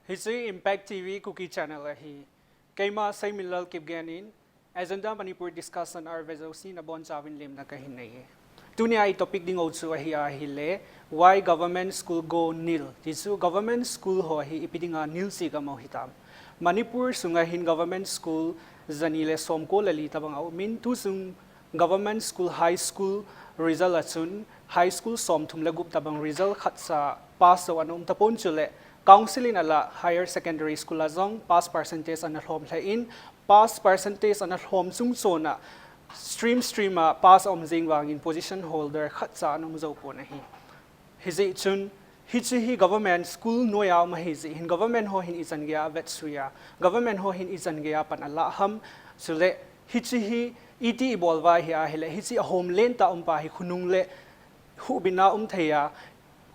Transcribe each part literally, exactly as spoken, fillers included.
Hiche Impact T V Kuki Channel ahi. Keima Seiminlal Kipgen in, Agenda Manipur Discussion Hour vejouse nabonchauvin lemna kahin nei e. Tunia i topic ding u chu ahi ahile, Why Government School Go Nil? Ti chu government school ho hi ipi dinga nil chi gam u hitam. Manipur sunga hin government school jani le somko le li tabang aumin, tuchung government school high school result a chun high school somthum le gup tabang result khatcha pass jou ana um tapon, chule council in alah higher secondary school a jong pass percentage ana lhom lheh in, pass percentage ana lhom chungchon a stream stream a pass aum jing vangin position holder khatcha ana um jou pon ahi. Hijeh chun, hiche hi government school noiya um ahi jeh hin government ho hin ichan geiya avetsui a, government ho hin ichan geiya pan alah ham, chule hiche hi iti ibol uva ahi ahile, hiche ahom lentah um pa hi khonung le huhbitna um thei a,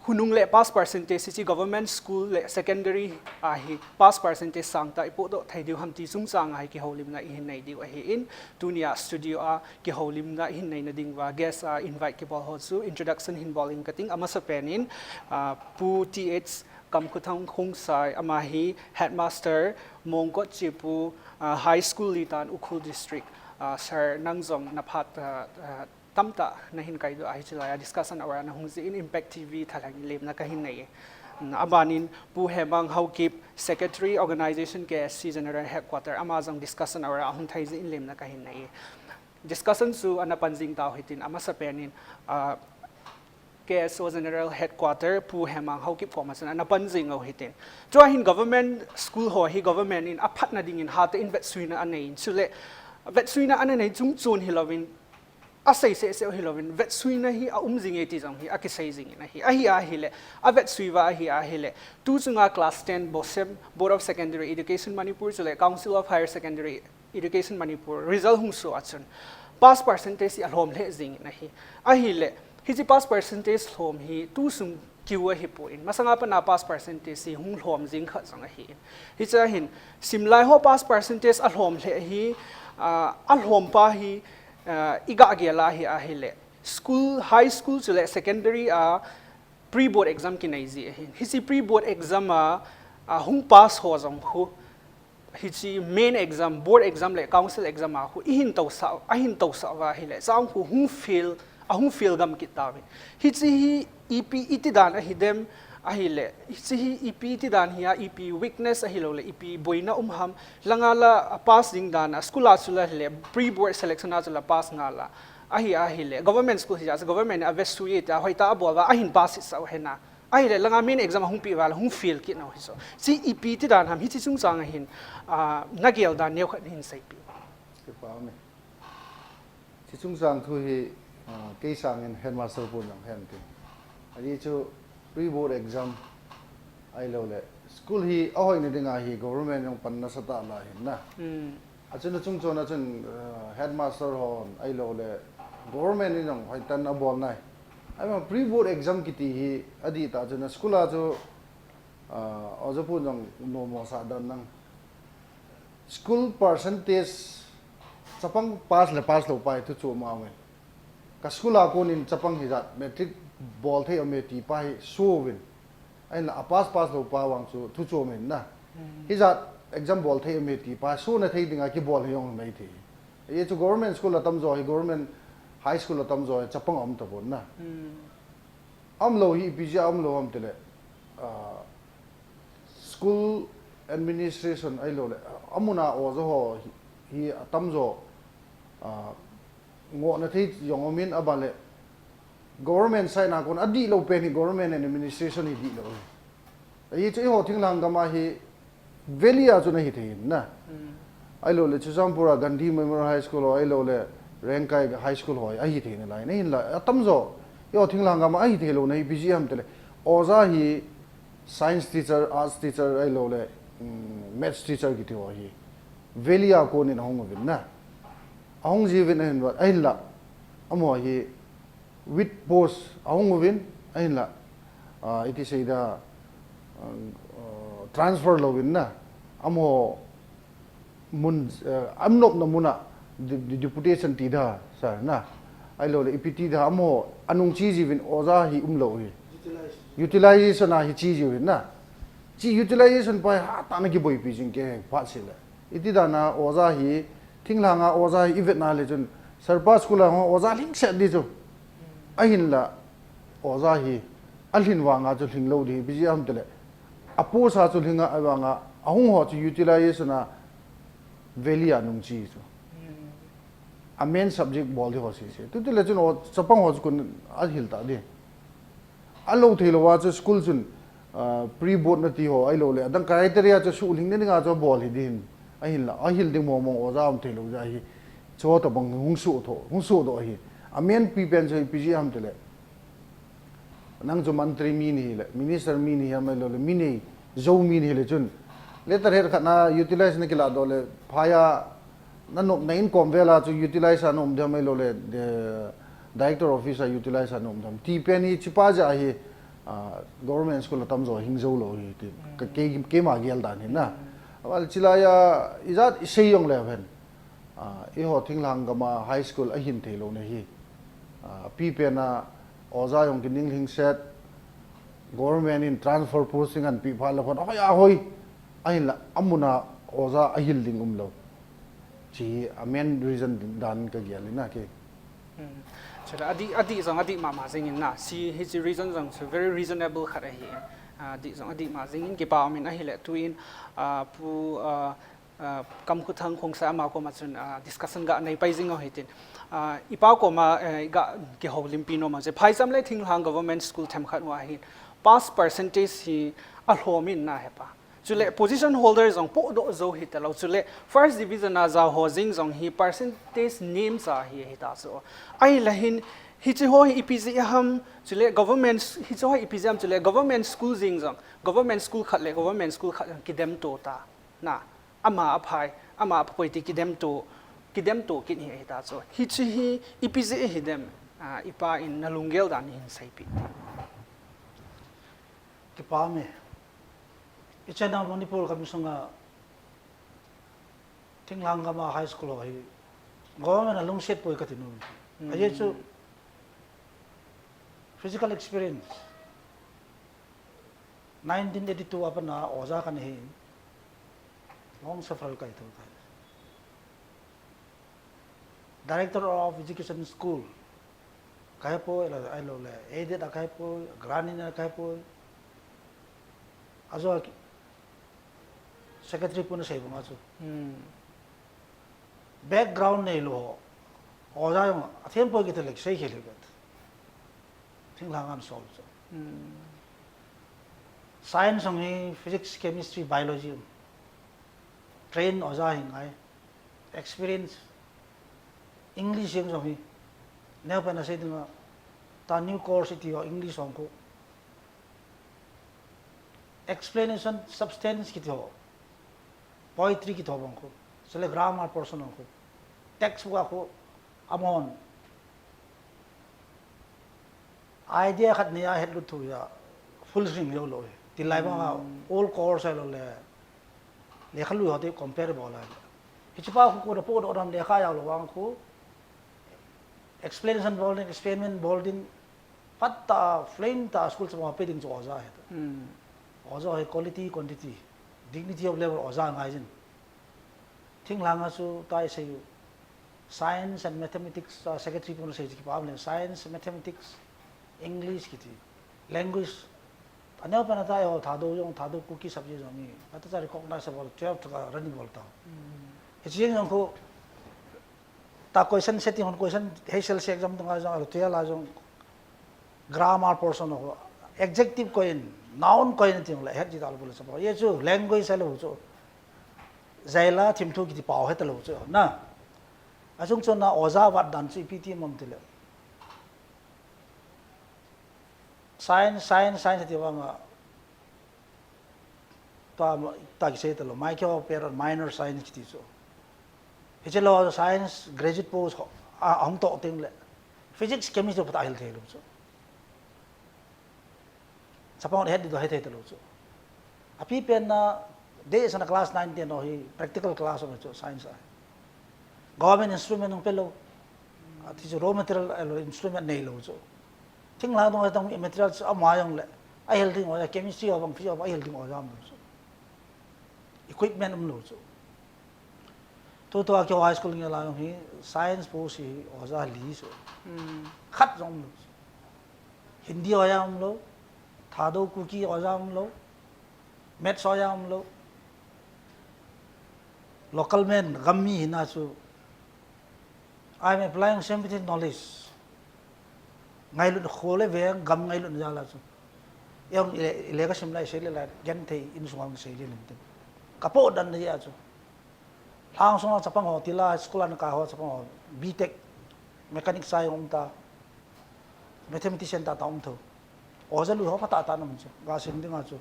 khonung le pass percentage hiche government school le secondary a hi pass percentage sangtah ipohdoh thei diu ham ti chungchang a hi kihoulimna ihin nei diu ahin, tunia studio a kihoulimna ihin neina ding uva guest a invite kibol ho chu introduction hin bol inge kating. Amasapen in, ah, Pu T H Kamkhuthang Khongsai, ama hi headmaster Mongkot Chipu, ah, High School Litan, Ukhrul District. Ah, sir, nang jong naphat, ah, ah, tamtah nahin kaidoh a hiche laiya discussion hour a nahung jeh in Impact T V thalheng in lemna kahin nei e. Mm, abanin Pu Hemang Haokip, Secretary Organization K S C General Headquarter, ama jong discussion hour a ahung thei jeh in lemna kahin nei e. Discussion chu ana pan jing tau hitin, amasapen in, ah, K S O General Headquarter Pu Hemang Haokip koma chun ana pan jing u hitin. Tua hin government school ho hi government in aphatna dingin hatah in vetsuina anei in, chule vetsuina ana nei chungchon hilouvin, asei sehseh u hilouvin, vetsuina hi aum jing e ti jong hi akisei jing in ahi. Ahi ahile, avetsui uva ahi ahile, tuchunga class ten BOSEM, Board of Secondary Education Manipur, chule Council of Higher Secondary Education Manipur result hung soh a chun pass percentage hi alhom lheh jing in ahi. Ahile, hiche pass percentage lhom hi tusung kiu ahipon, masanga pat a pass percentage hi hung lhom jing khat jong ahin. Hichea hin, simlai ho pass percentage alhom lheh hi, ah, alhom pa hi, ah, iga gel a ahi ahile, school, high school chule secondary a pre-board exam kinei ji ahin. Hiche pre-board exam a, ah, hung pass ho jong khu, hiche main exam, board exam le council exam a khu ihin tousah, ahin tousah uva ahile, chang khu hung fail, ahung fail gam kit tauvin. Hiche hi ipi iti dan ahidem, ahile, hiche hi ipi iti dan hi a, ipi weakness ahilouleh, ipi boina um ham, langa la a pass jing dan a, school a chu la hile, pre-board selection a chu la pass ngal a, ahi ahile, government school hi jeh a chu government in avetsui e tia hoitah a abol uva, ahin pass hitsah u ahi na. Ahile, langa main exam ahung peh uva le, hung fail kit nau hi chu. Hiche ipi iti dan ham, hiche chungchang a hin, ah, nagel dan neokhat hin seipeh. Kipa ume. Hiche chungchang thu hi, ah, kei sangin headmaster pon jong hen tin. Ajeh chu pre-board exam ahilouleh, school hi ahoina dinga hi government jong pan nasatah la ahin na. Hmm. Achun achungchon a chun, ah, headmaster hon ahilouleh, government in jong hoitah in abol nai. Ahivang pre-board exam kiti hi adihtah chun school a chu, ah, oja pon jong nommo sah dan nang. School percentage chapang pass le pass lou pa hi thu chom aum in. Ka school a konin chapang hijat matric bol thei aume ti pa hi soh uvin. Ahinla a pass pass lou pa vang chu thu chom ahin na. Hmm. Hijat exam bol thei aume ti pa hi sohna thei dinga kibol hi jong mai thei. Ajeh chu government school a tamjo hi, government high school a tamjo hi chapang aum tapon na. Hmm. Aum lou hi ipi jeh a aum lou ham tile, ah, school administration ahilouleh, ah, amun a oja ho hi, hi atamjo, ah, ngohna thei jong aumin, aban le government side a kon adihlou pen hi government administration hi dihlou hi. Hichu eiho thinglhang gam a hi valley a chun ahithei in na. Hmm. Ahilouleh Churachandpur a Gandhi Memorial High School ho, ahilouleh Rengkai High School ho ahithei nalai in, ahinla atamjo eiho thinglhang gam a ahithei louna hi ipi jeh ham tile, oja hi science teacher, arts teacher, ahilouleh, mm, maths teacher kiti ho hi valley a konin ahung uvin na. Ahung jiuvin ahin, ahinla amaho hi with post ahung uvin, ahinla, ah, iti seida, ah, transfer louvin na, amaho mun, ah, aumnopna mun a de-, de-, deputation ti da, sir na, ahilouleh ipi ti da, amaho anung che jiuvin, oja hi umlou hi. Utilize. Utilization a hi che jiuvin na. Hiche utilization pa hi hatah in akiboipi jing kei phat seh le. Iti dan a oja hi, thinglhang a oja hi ivet na le chun, Sir pa school a ho oja lhingset di chu. Ahinla, oja hi, alhin vang a chu lhing lou di hi, ipi jeh ham tile. A post a chu lhing a, ahivang a, ahung ho chu utilization a value a nung chi chu. A main subject bol di ho sese. Tuti le chun o, chapang ho chu kon ahil ta di. Alou thei lou a chu school chun, ah, pre board na ti ho, ahilou le. Adang criteria chu suhlhing na ding a chu bol hi di hin. Ahinla, ahil ding mong mong oja um thei lou jeh hi. Chu tabang hung suh tho, hung suh doh hi. A main pi pen chu ipi jeh ham tile. Nang chu mantri mi nahi le, minister mi nahi ham ahilou le, mi nei, jou mi nahi le chun. Letterhead khat na utilize na kilah doh le, phai a, na nop, na inkom vel a chu utilize a na um dem ahilou le, the director office a utilize a na um dem. Ti pen hi hiche pa jeh hi, ah, government school a tamjo hing jou lou hi ti. Ka, kei, keima gel dan hi na. Aval chilai a, ijat isei jong le ven. Ah, eiho thinglhang gam a high school ahin thei lou na hi. Ah, pi pen a oja jong kining lhingset, government in transfer posting ahin pe phat le khun, ahoi, ahoi. Ahinla, amun a oja ahil ding um lou. Hiche a main reason dan ka gel in na kei. Hmm. Chule adih, adih jong adih mama jing in na. Hiche, hiche reason jong chu very reasonable khat ahi. Ah, adih jong adih mama jing in kipa um in ahile tuin, ah, Pu, ah, ah, Kamkhuthang Khongsai ama koma chun, ah, discussion ga nei pai jing u hitin. Ah, ipa koma, eh, ga kihoulimpi nom a chu. Phaicham le thinglhang government school themkhat uva hin pass percentage hi alhom in na he pa. Chule position holder jong podoh jou hita lou. Chule first division a ja ho jing jong hi percentage nemcha hi hita chu. Ahile hin hiche ho hi ipi jeh ham, chule government s-, hiche ho hi ipi jeh ham, chule government school jing jong, government school khat le government school khat jong kidem to ta. Na, ama aphai, ama aphapoi ti kidem to, kidem to kit hi hita chu. Hiche hi ipi jeh hi dem, ah, ipa in na lunggel dan hin seipeh. Kipa me. Ichena Manipur gam sunga thinglhang gam a high school ho hi government a lungset poi kati nom. Hmm. Ajeh chu physical experience. Nineteen eighty-two a pat a oja kana hi in. Long suffer kai tho kai. Director of Education School. Kahe poi, ahilou le, aided a kahe poi, grant in a kahe poi. Ajo a ki-, secretary pu in asei bang a chu. Hmm. Background neilou ho. Oja jong, athem poi kiti le, sei khel hi vet. Thinglhang a ana sol chu. Hmm. Science jong hi physics, chemistry, biology. Train oja hi ngai. Experience. English jong hi. Neo pen a sei ding a. Ta new course iti ho English hung khu. Explanation, substance kiti ho. Poetry kiti ho bang khu. Chule grammar portion hung khu. Textbook a khu. Amahon. Idea khat nei a hetlut thu a. Full swing lou lou hi. Tilai bang a Hmm. Old course ahilou le. Lekha lui ho te compare bol a. Hiche pa khu kona podoh dam lekha jao lou vang khu. Explanation bol ding, experiment bol ding, phat tah, plain tah, school chapa pe ding chu oja ahi. Hmm. Oja hi quality, quantity, dignity of labor oja ngai jin. Thinglhang a chu tai sei u. Science and mathematics, ah, secretary pu in asei chu kipa um le, science, mathematics, English kiti. Language. Aneo pen a tai ho Thadou jong, Thadou Kuki subject jong hi. Ata cha recognizable twelve tah a rani bol ta. Hmm. Hiche jong khu Ta question setting hon question H L C exam tunga jong, R T L a jong, grammar portion ho, adjective koi in, noun koi in ti le het ji ta lou bol chapa. Ye chu language a lou chu. Jaila thim thu kiti pao het lou chu. Na. Achung chun na oja vat dan chu ipi ti mom ti le. Science, science, science ti vang a. Ta, ta kisei ta lou, Michael Perot minor science kiti chu. Hiche lou science graduate post ho, a, ahung toh teng le. Physics, chemistry phat a hil thei lou chu. Chapang het di to het thei ta lou chu. Api pen na, day sana class nine ten ho hi practical class ho chu science a. Government instrument hung pe lou. Ati chu raw material, eh, instrument nei lou chu. Thinglhang dong tang material chu ama jong le. Ahil ding oja, chemistry ho bang, physics ho bang, ahil ding oja umlou chu. Equipment umlou chu. Tutua keiho high school ngei lai hi science post hi oja li chu. Khat jong umlou chu. Hindi oja umlou, Thadou Kuki oja umlou, Maths oja umlou. Local man, gam mi hina chu. I am applying scientific knowledge. Ngailut kho le veng, gam ngailut jal a chu. Eiho ile, ile kasim lai sei le lai, genthei insunga sei le len tin. Kapoh dan na jeh a chu. Lhang sunga chapang ho, tila school a kaho chapang ho, B Tech, mechanic chai um ta, mathematician tah tah um tho. Oja lui ho phatah tah na um chu, gasim dinga chu.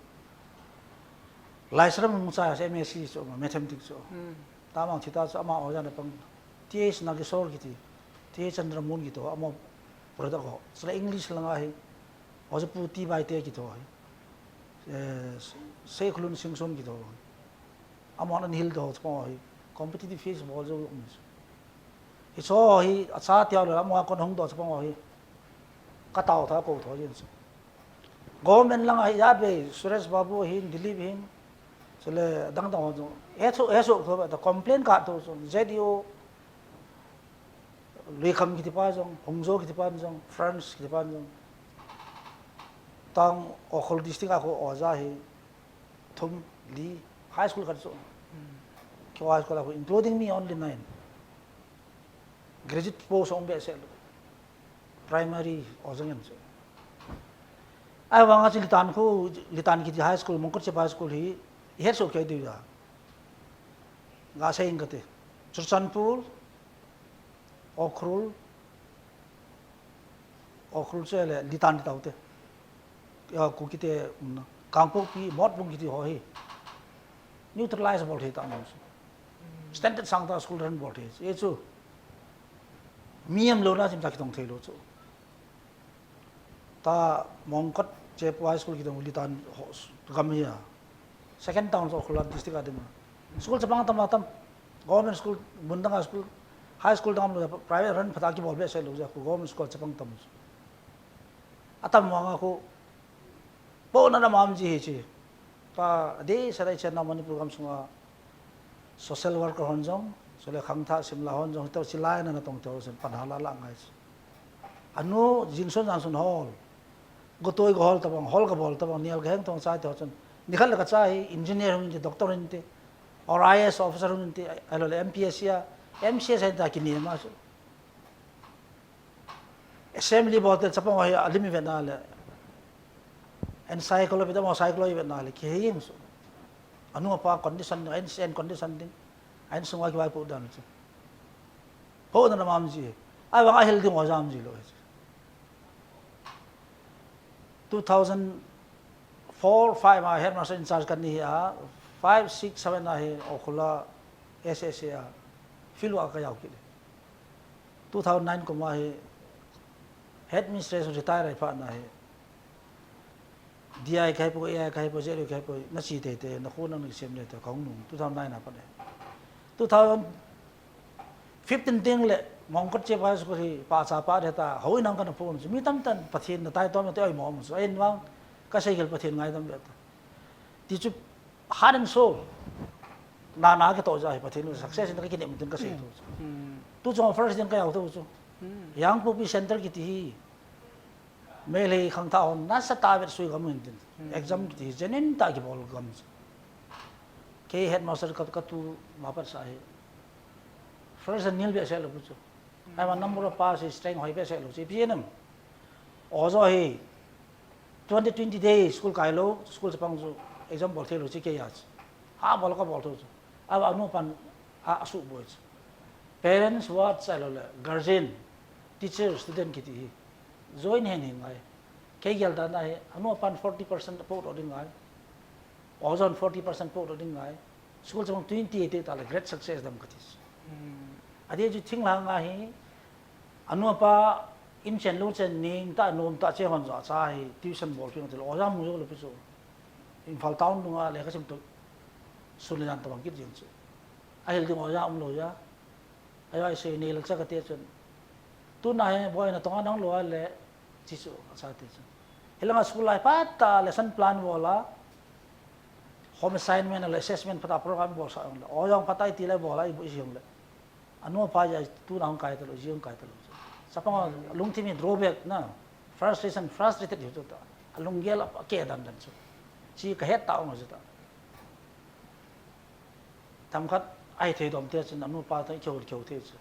Laisram hung chai, M S C chu, mathematics chu. Tamang thita chu, ama oja na pang. T H Nageshwar kiti, T H Chandramouli kiti ho, ama product ho. Chule English langa hi, oja pu T Baite kiti ho hi. Eh, Seikhulun Singson kiti ho hi. Amahon anhil doh chapang ho hi, competitive phase bol jou um chu. Hicho hi, acha tia le, amaho kon hung doh chapang ho hi. Katao tha kou tho jin chu. Government langa hi, Yadbei, Suresh Babu hin, Dilip hin, chule dang dang ho chu. He chu, he chu, tho ba, ta complain ka tho chu, Z D O, Luikham kiti pa jong, Hungjo kiti pa jong, France kiti pa jong. Tang Ukhrul district a khu oja hi thum, li, high school khat chu. Keiho high school a khu, including me, only nine. Graduate post hung behseh lou. Primary oja ngen chu. Ahivanga chu Litan khu, Litan kiti high school, Mongkutchep High School hi, ihet soh kei diu ja. Ga sei ing kati. Churachandpur, Ukhrul, Ukhrul chu le Litan ti taute. Ya, Kuki te umna. Kangpokpi, Motbung kiti ho hi. Neutralize bol thei ta um chu. Standard sang ta school run bol thei. Ye chu. Mi em lou na chim ta kitong thei lou chu. Ta Mongkutchep High School kiti Litan ho, gam hi a. Second town chu Ukhrul district a ding. School chapang tam a tam. Government school, mun danga school, high school dang lou, private run phatah kibol behseh lou ja khu government school chapang tam. Atam vanga khu, pohnat ama um ji hi chi. Pa, adeh seh a ichenna Manipur gam sunga social worker hon jong, chule khangthah simla hon jong, hitoh chi lai na natong teu sen pan hala la ngai chi. Anu, jingsun jangsun hol. Gotoi gahol tabang, hol gabol tabang, nial gaheng tong chai teu chun. Nikhat le kachai, engineer hung inte, doctor hung inte, or I A S officer hung inte, ahilou le M P S C a, M C S a inte kini ma chu. Assembly bol te chapang ho hi alim ivet na le. Encyclopedia, mo encyclopedia ivet na le, kihei jeng chu. Anu apa condition, ain, ain condition ding. Ain sunga kivaipoh dan chu. Pohnat ama um ji. Ahivang ahil ding oja um ji lou hi. Two thousand four, five a headmaster in charge kani hi a, five, six, seven a hi Ukhrul a S S A a field work a kajao kit. Two thousand nine kum a hi headmistress retire ahi phat na hi. D I kahi poi, A I kahi poi, Z U kahi poi, nache teitei, nakho nang nakisem le te, kahung nung, two thousand nine a pat e. Two thousand fifteen teng le, Mongkutchep High School hi, pacha pa de ta, hoi nang kana phone chu, mi tamtah in Pathen na taitom te oimo um chu, ahin vang, kasei khel Pathen ngaidam ve ta. Ti chu, heart and soul. Na, na kitoh ja hi Pathen success in kakinem tin kasei tho chu. Tu chunga first din kajao tho chu. Yangpupi Center kiti hi. Meitei khangthah hon nasatah a vetsui gam hin tin. Exam kiti hi genuine tah kibol gam chu. Kei headmaster ka, katu ma pat sa hi. First nil behseh lou pu chu. Ahivang number of pass hi strength hoi behseh lou chu. P N M. Ojo hi. Twenty, twenty days school kai lou, school chapang chu exam bol thei lou chu kei a chu. Ha bol kabol tho chu. Ahivang anu pan a, asuh boi chu. Parents what ahilou le, guardian, teacher, student kiti hi. Join hand hi ngai. Kei gel dan a hi, anu apan forty percent podoh ding ngai. Ojon forty percent podoh ding ngai. School chapang twenty eight ta le great success dam kati. Adeh chu thinglhang a hi, anu apa in chen lou chen ning ta nom ta che hon jo cha hi, tuition bol pi ngai ti lou, oja mu jou lou pi chu. Imphal town dunga lekha sim tu sun le jan tabang kit jeng chu. Ahil ding oja um lou ja. Ahi, ahi sei nei lal cha kate chun. Tuna hi boina tonga nang lou a le, chi chu, acha te chun. Hilanga school lai phat a lesson plan bol a, home assignment le assessment phat a program bol sa le, o jong phat a iti le bol a, ibu isi le. Anu apa ja tu na hong kai ta lo, ji hong kai ta lo. Chapang lungthim hi drawback na, frustration, frustrated hi chu ta. Alunggel a ke dan dan chu. Chi ka het ta ong chu ta. Tam khat ai thei dom te chun anu apa ta keu keu te chu.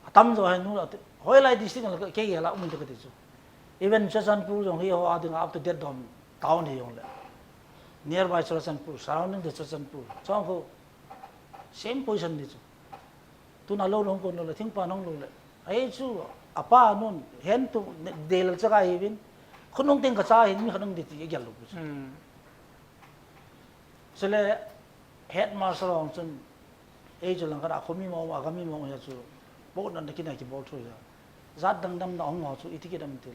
Atam jo hai nu la te. Hoilai district la ke ge la um te ka ti chu. Even Churachandpur jong hi ho a ding up to date dom town hi jong le. Nearby Churachandpur, surrounding the Churachandpur. Chong ko same position ni chu. Tuna lo long kon lo le, thing pa nong lo le. Ai chu, apa nun, hen tu, de lal chaka hi vin. Khunung ting ka cha hin, mi khanung di ti, gel lo chu. Hmm. Chule, headmaster ong chun, ei chu lang khat a khomi mo, a gami mo ya chu, bo nan da kina ki bol thu ya. Jat dang dam na ong ho chu, iti ki dam til.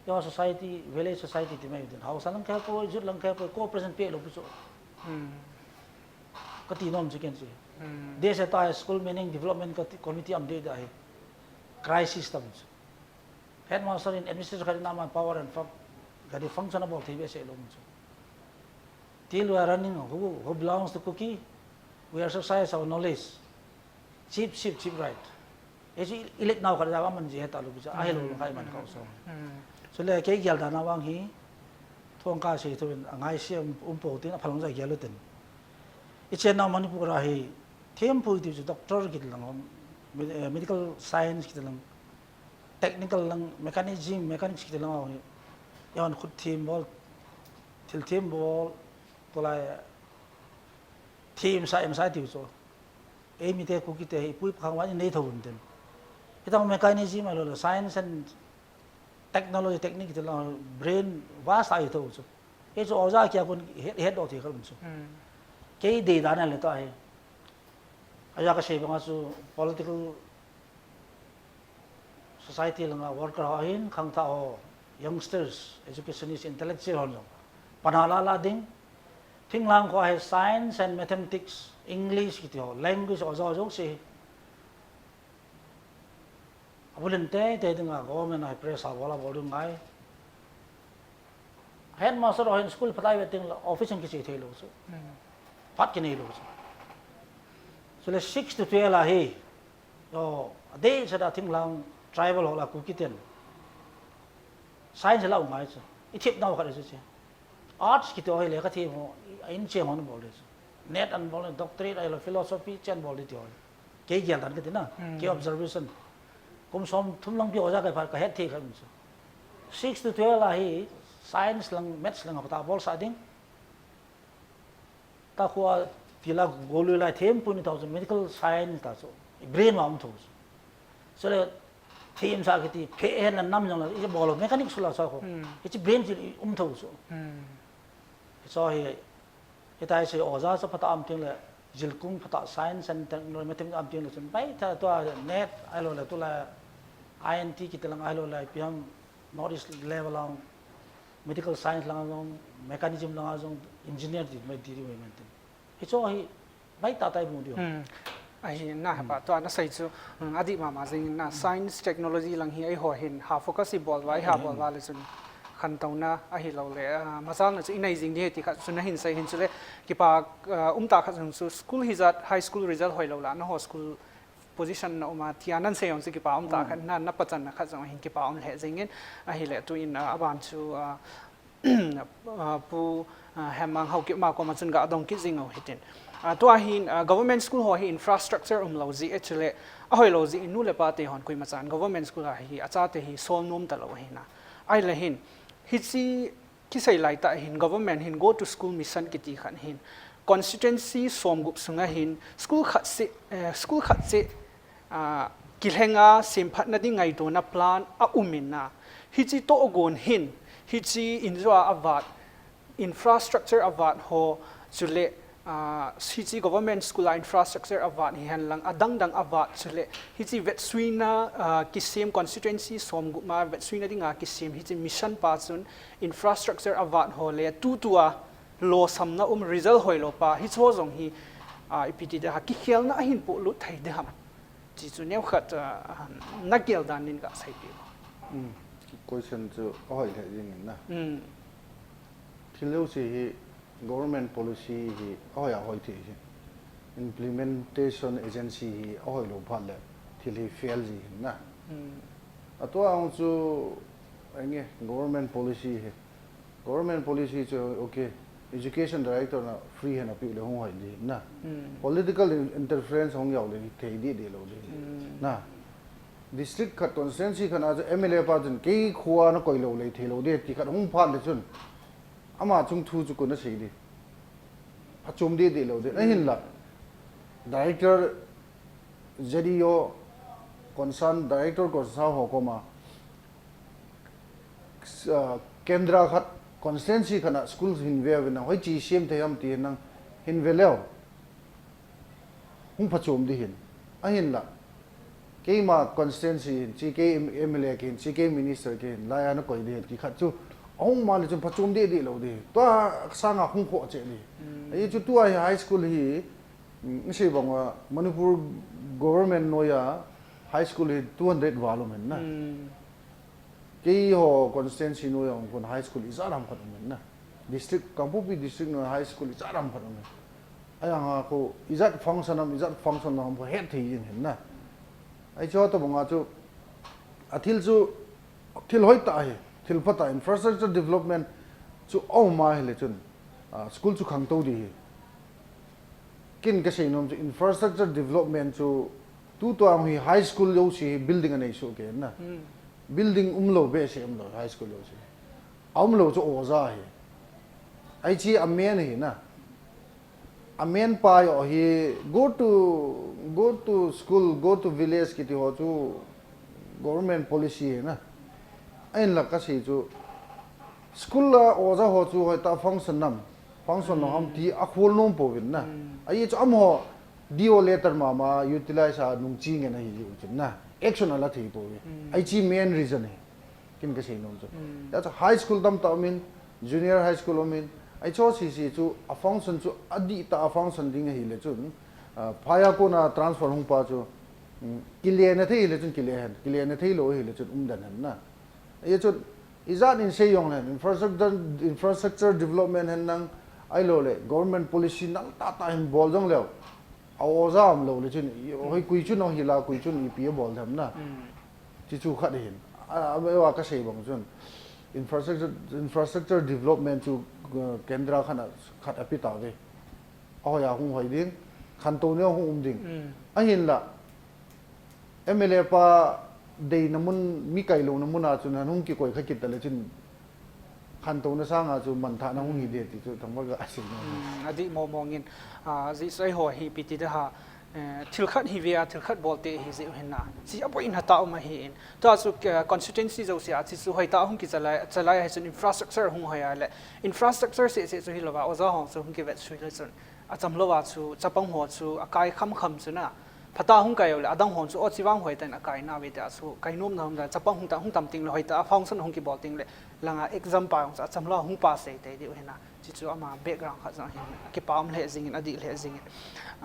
Your society, village society ti mai din. Hausa lang khe po, jut lang khe po, cooperation pe lo pu chu. Hmm. Ka ti nom chu ken chu. Hmm. De se ta school meaning development ka ti, committee am de da hi. Crisis tam chu. Headmaster in administrator khat in aman power and fun-, ka di function a bol thei be se lo chu. Till we are running, who, who belongs to Kuki, we exercise our knowledge. Chip, chip, chip, right. Hichu i-, ilet nau khat ja man ji heta lu cha, ahi lo kai man kau so. Hmm. So le kei gel dan a vang hi, thong ka sei thu in, angai siam um po tin, aphalang ja gel lu tin. I chen nau Manipur a hi, thempu ti chu doctor kiti lang, med-, eh, medical science kiti lang, technical lang, mechanism, mechanics kiti lang hi. Yawan khut them bol, thil them bol, tulai them sa em sa ti chu. Ei mi te Kuki te hi pui pakhang wan nei tho un ten. Hitang mechanism a lo le science and technology technique te lo brain vast a hi tho chu. Ei chu oja kia kun het, het do ti kal chu. Hmm. Kei dei dan le ta hi. Aja ka sei banga chu political society langa worker ho hin khangthah ho, youngsters, educationist, intellectual ho jong. Pana la la ding, thinglang kho hi science and mathematics, English kiti ho, language ho jo jo si. Abulin te, te dinga government a pressure bol a bol ding ngai. Headmaster ho hin school phatai ve ting la, office in kiche thei lo chu. Hmm. Phat kinei lo chu. Chule six to twelve a hi, yo, a dei cha da thinglang tribal ho la Kuki ten. Science la u ngai chu. I thip nau khat chu che. Arts kiti ho hi le ka thi mo, in che mo bol le chu. Net an bol, doctorate a lo philosophy chen bol di ti ho. Kei gel dan ka ti na, hmm, kei observation. Kum som thum lang pi oja ka phat ka het thei kha min chu. Six to twelve a hi science lang, maths lang a pata bol sa ding. Ta khua ti la golu lai thempu ni tau chu medical science ta chu. Brain ma um tho chu. So le them sa kiti phe hen la nam jong la i bol mechanics la sa kho. Hmm. I chi brain chi um tho chu. Hmm. So hi, hitai se oja sa pata am ting le, jilkung pata science and technology, mathematics am ting le chun, bai ta tua net, ahilou le tula I N T kiti lang ahilou le, ipi ham North East level lang, medical science lang jong, mechanism lang jong, engineer ti, mai ti, ti, mai tin. Hicho hi, bai ta tai bu diu. Hmm. Ahi na ha pa, hmm, tua na sei chu, hmm, adih mama jing na, hmm, science technology lang hi eiho hin, ha focus i bol va, i ha, hmm, bol va le chun, khantouna ahilou le, ah, majalna chu i nei jing di he ti khat chu na hin sei hin chu le, kipa, ah, um ta khat jong chu school hi jat, high school result hoilou la, na ho school position na um a, tia nan sei jong chu kipa um ta, hmm, khat na, na pachan na khat jong hin kipa um le jing in, ahile tu in, ah, aban chu, ah, ah, Pu, ah, Hemmang Haokip ma koma chun ga dong kit jing u hitin. Ah, tua hin, ah, government school ho hi infrastructure umlou ji e chule, ahoilou ji in nu le pa te hon koima chan government school a hi, achate hi sol nom talou hi na. Ahile hin, hichi kisei lai ta hin government hin go to school mission kiti khan hin, constituency som gup sunga hin, school khat se, eh, school khat se, ah, kilhenga semphatna ding ngaitona plan a um in a. Hichi tohgon hin, hichi injo a avat, infrastructure avat ho, chule, ah, hichi government school a infrastructure avat hihen lang, adang dang avat, chule, hichi vetsuina, ah, kisem constituency som gup ma vetsuina dinga kisem, hichi mission pa chun infrastructure avat ho le, tutua, losamna um result hoilou pa, hicho jong hi, ah, ipi ti de ha kikhelna ahin polut thei de ham. Chi chu neo khat, ah, na gel dan nin ka sei pi. Hmm. Question chu ahoi lheh jingin na. Hmm. Thil jouse hi government policy hi ahoi ahoi thei hi. Implementation agency hi ahoi lou phat le thil hi fail ji hin na. Hmm. Atua ang chu ange government policy hi. Government policy chu okay. Education director na free hand apiu le hung hoi di na. Hmm. Political in- interference hung jao le thei di di lou di. Hmm. Na. District khat constituency khat a chu M L A pa chun kei khua na koi lou le thei lou di ti khat hung phat le chun. Ama chung thu chu kon asei di. Phachom di di lou di. Ahin la. Director Z D O concern, director concern ho koma. Ah, kendra khat constituency khat a school hin ve ve na hoi chi siam thei ham ti nang hin ve leo. Hung phachom di hin. Ahin la. Keima constituency hin, chi kei M L A kei hin, chi kei minister kei hin, lai ana koi di hin, ki khat chu. Ahung ma le chun phachom di di lou di. Tua sanga hung kho che di. Hmm. Ahi chu tua hi high school hi, mm, sei bang a Manipur government noija high school hi two hundred val um hin na. Hmm. Keiho constituency noi a kon high school ijat ham khat um hin na. District, Kangpokpi district noi high school ijat ham khat um hin. Ahi ang a ko ijat function ham, ijat function ham ko het thei jing hin na. Ahi chu tabang a chu, athil chu, thil hoi ta hi, thil pha ta infrastructure development chu aum a hi le chun, ah, school chu khangtou di hi. Kin kasei nom chu infrastructure development chu tutua hi high school jouse hi building anei soh kei na. Hmm. Building umlou behseh umlou high school jouse. Aumlou chu oja hi. Ahi chi amen hi na. Amen pa jo hi go to, go to school, go to village kiti ho chu government policy hi na. Ahin la kasei chu school a oja ho chu hoi ta function nam. Function lou ham ti akhol nom pouvin na. Hmm. Ahi chu amaho D O letter mama utilize a nung chi ngen ahi u chin na. Action ala thei pouve. Hmm. Ahi chi main reason hi. Kin kasei nom chu. Hmm. That's a high school tam ta um in, junior high school um in. Ahi chu C C chu a function chu adih ta a function ding ahi le chun. Ah, phaya kona transfer hung pa chu. Hmm, kile na thei le chun kile hen. Kile na thei lou ahi le chun um den hen na. Ahi chu Ijat in sei jong le, infrastructure, infrastructure development hen nang, ahilou le, government policy nal tah tah hin bol jong leu. A oja umlou le chun, hoi koi chun ahila, koi chun ipi abol dem na. Hmm. Chi chu khat hin. A, a, a, kasei bang chun. Infrastructure, infrastructure development chu, uh, kendra khat a, khat api tave. Ahoi a hung hoi ding, khantou neo hung um ding. Hmm. Ahin la, M L A pa deina mun, mi kai louna mun a chun, han hung kikoi kha kit ta le chun, khantouna sanga chu manthahna hung hi de ti chu, thangvah ka asei nom. Hmm, adih mong mong in, ah, jih sai ho hi ipi ti de ha, eh, thil khat hi ve a, thil khat bol te hi jeh u hin na. Chi a boina tah um ahi in. Tua chu, eh, constituency jouse a, chi chu hoi ta hung kichalai, chalai hi chun infrastructure hung hoi a le. Infrastructure seh seh chu hi lou va, oja ho chu hung kivet sui le chun. Acham lou a chu, chapang ho chu, akai kham kham chu na. Phatah a hung kai u le, adang hon chu, o chi vang hoi tan akai na ve te a chu, kai nom na hung da, chapang hung ta, hung tam ting le hoi ta, a function hung kibol ting le, langa exam pa hung chu, acham lou a hung pa sei te di u hin na. Chi chu ama background khat jong hin, kipa um le jing in, adih le jing in.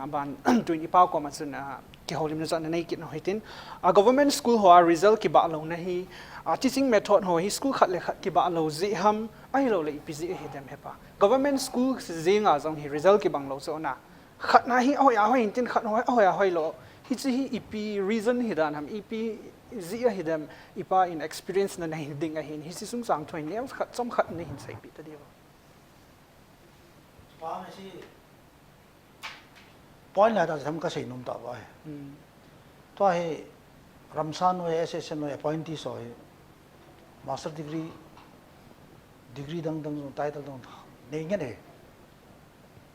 A ban, tuin ipa koma chun, a, kihoulimna chu ana nei kit u hitin. A government school ho a result kibah louna hi, a teaching method ho hi school khat le khat kibah lou jeh ham, ahilou le ipi jeh ahi dem he pa. Government school jeng a jong hi result kibang lou chu na. Khat na hi ahoi ahoi in tin khat hoi ahoi ahoi lou. Hichi hi ipi reason hi dan ham, ipi jeh ahi dem, ipa in experience na nei ding ahin, hichi sung chang thu in neo khat chom khat nei hin seipi ta diu. Pa me si point la ta tham kasei nom ta va. Hmm. Tua hi Ramsan noi, S S N noi appointee so hi master degree, degree dang dang, title dang nei ngen e.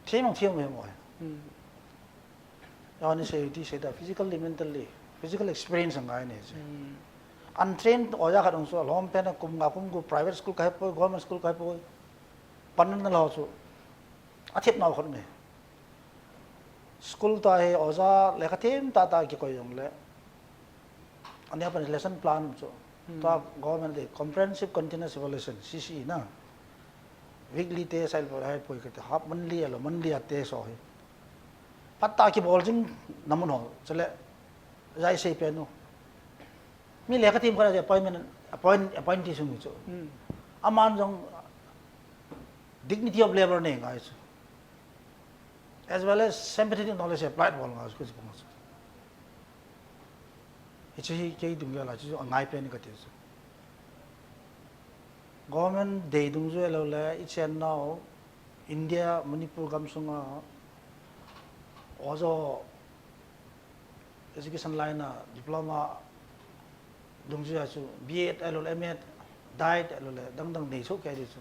Thiam ang thiam ve mo. Hmm. Yawan ni sei ti sei ta physically, mentally, physical experience ang ngai ne se. Hmm. Untrained oja khat ang so lom pen a kum nga kum gu private school ka he poi, government school ka he poi. Pan na lo chu. Athep nau khat me. School ta hi oja lekha them tah tah kikoi jong le. Ani apan lesson plan chu. Hmm. Ta government de comprehensive continuous evaluation, C C E na. Weekly test, ahilou le, ahilou le, half monthly, ahilou le monthly a test ho hi. Phat tah kibol jing na mun ho, chule, jai sei pen u. Mi lekha them khat a appointment appoint, appointee sung chu. Hmm. Aman jong dignity of labor nei ngai chu. As well as sympathetic knowledge applied bol ngai chu, kichi pang chu. Hiche hi kei dungjui a chu angai pen kati chu. Government dei dungjui lou le, i chen nau India, Manipur gam sunga oja education line a diploma dungjui a chu B Ed ahilou le M Ed, D Ed ahilou le dang dang nei soh kei di chu.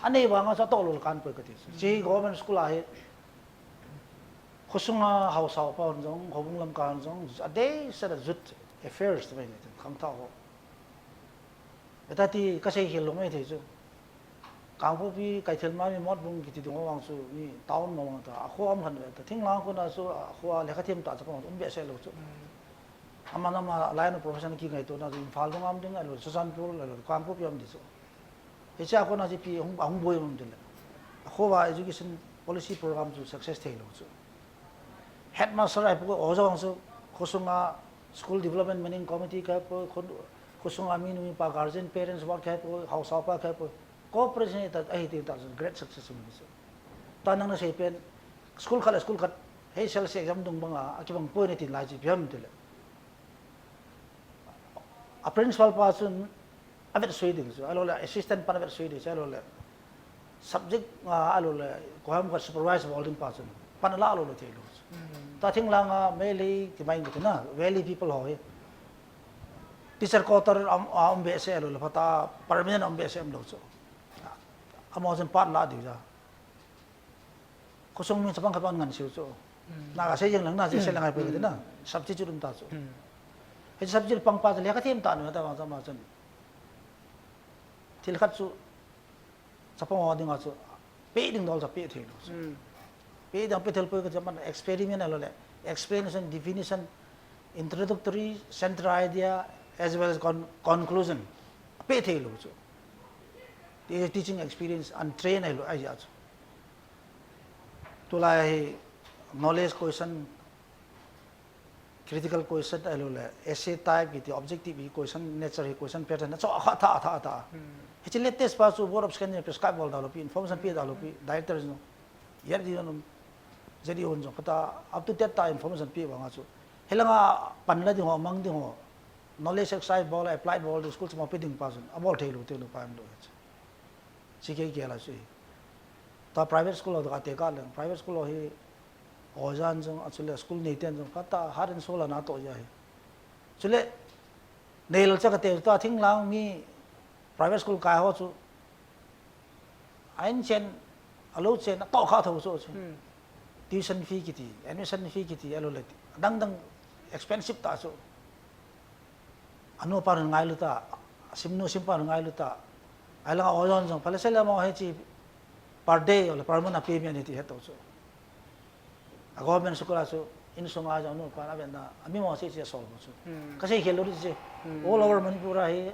Anei vang a chu atoh lou le kan poi kati chu. Hiche government school a hi khosunga haosa pa hon jong, houbung lamkai hon jong, adei seh a youth affairs te mai ni khangthah ho. Eta ti kasei khel lou mai thei chu. Kangpokpi, Kaithelmami, Motbung kiti dung vang chu mi town mong ta. Akho um khan ve ta. Thinglhang kona chu akho a lekha them tah chapang um behseh lou chu. Aman ama line of profession kingaito na chu Imphal dung um ding ahilou, Churachandpur ahilou, Kangpokpi um di chu. Hiche a kona chu ipi hung, hung boi um ding le. Akho a education policy program chu success thei lou chu. Headmaster ahipoi, oja vang chu khosunga school development managing committee kha poi, kho, khosunga minu mipa guardian parents board kha poi, haosa pa kha poi. Cooperation ta, ahi ti ta chu great success um di chu. Ta nang na sei pen, school khat le school khat, H S L C exam dung banga, akibang poi na tin lai chu ipi ham ti le. A principal pa chun avet sui ding chu, ahilou le assistant pan avet sui ding chu, ahilou le subject, ah, ahilou le koiham khat supervise bol ding pa chun pan ala lou le thei lou chu. Hmm. Ta thinglhang a Meitei ti mai nge tina, Valley people ho hi. Teacher quarter um, ah, um behseh ahilou le phatah a permanent um behseh um lou chu. Amaho chun pan la ding ja. Khosung mi chapang khat pan ngan siu chu. Hmm. Na kasei jeng lang na, sei lang ai pe Hmm. na. Substitute um ta chu. Hmm. Hiche substitute pang pa chu lekha them ta nu ta vang ta ma chun. Thil khat chu chapang ho dinga chu pe ding dol cha pe thei lou chu. Hmm. Pe ding pe thei poi ka chu aman experiment ahilou le. Explanation, definition, introductory, central idea, as well as con-, conclusion. Pe thei lou chu. Te-, teaching experience, untrained ahilou, ahi a chu. Tulai hi knowledge question, critical question ahilou le, essay type kiti objective hi question, nature hi question pattern, achu akha tha, akha tha. Hmm. Hiche latest pa chu Board of Secondary prescribe bol da lou pi, information pe da lou pi, director jong, Z D O jong, Z D O jong, kata up to date ta information pe vang a chu. Hilanga pan la ding ho, mang ding ho, knowledge exercise bol, applied bol, school chama pe ding pa chun, abol thei lou, thei lou pa um lou. Chi kei kei la chu. Ta private school ho to kate ka leng. Private school ho hi ojan jong, achule school neiten jong, kata heart and soul a natoh ji ahi. Chule, nei lou cha kate ta thinglhang mi private school kai ho chu. A in chen, alou chen, atoh kha tho chu chu. Hmm. Tuition fee kiti, admission fee kiti, ahilou le. Dang dang expensive ta chu. Anu pa ngailu ta, simnu simpa ngailu ta. Ahilanga ojon jong, phalei sele mo hiche per day, ahilou le per month a payment hiti hetou chu. A government school a chu, insunga jong anu pa avetna, ami mo hiche solve chu. Hmm. Kasei khel lou di chu. Hmm. All over Manipur a hi,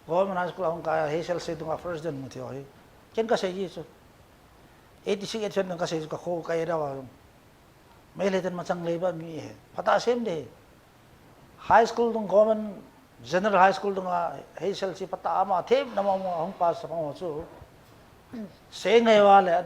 government high school a hung kai, H S L C dunga first division mu thei ho hi. Ken kasei ji chu. Eighty six, eighty seven kasei chu, ka kho ka area a jong. Meitei ten machang lei ba mi he. Phatah a sem de. High school dung, government general high school dunga H S L C phatah a ma them na ma ma hung pass sa pang ho chu. Sei ngai va le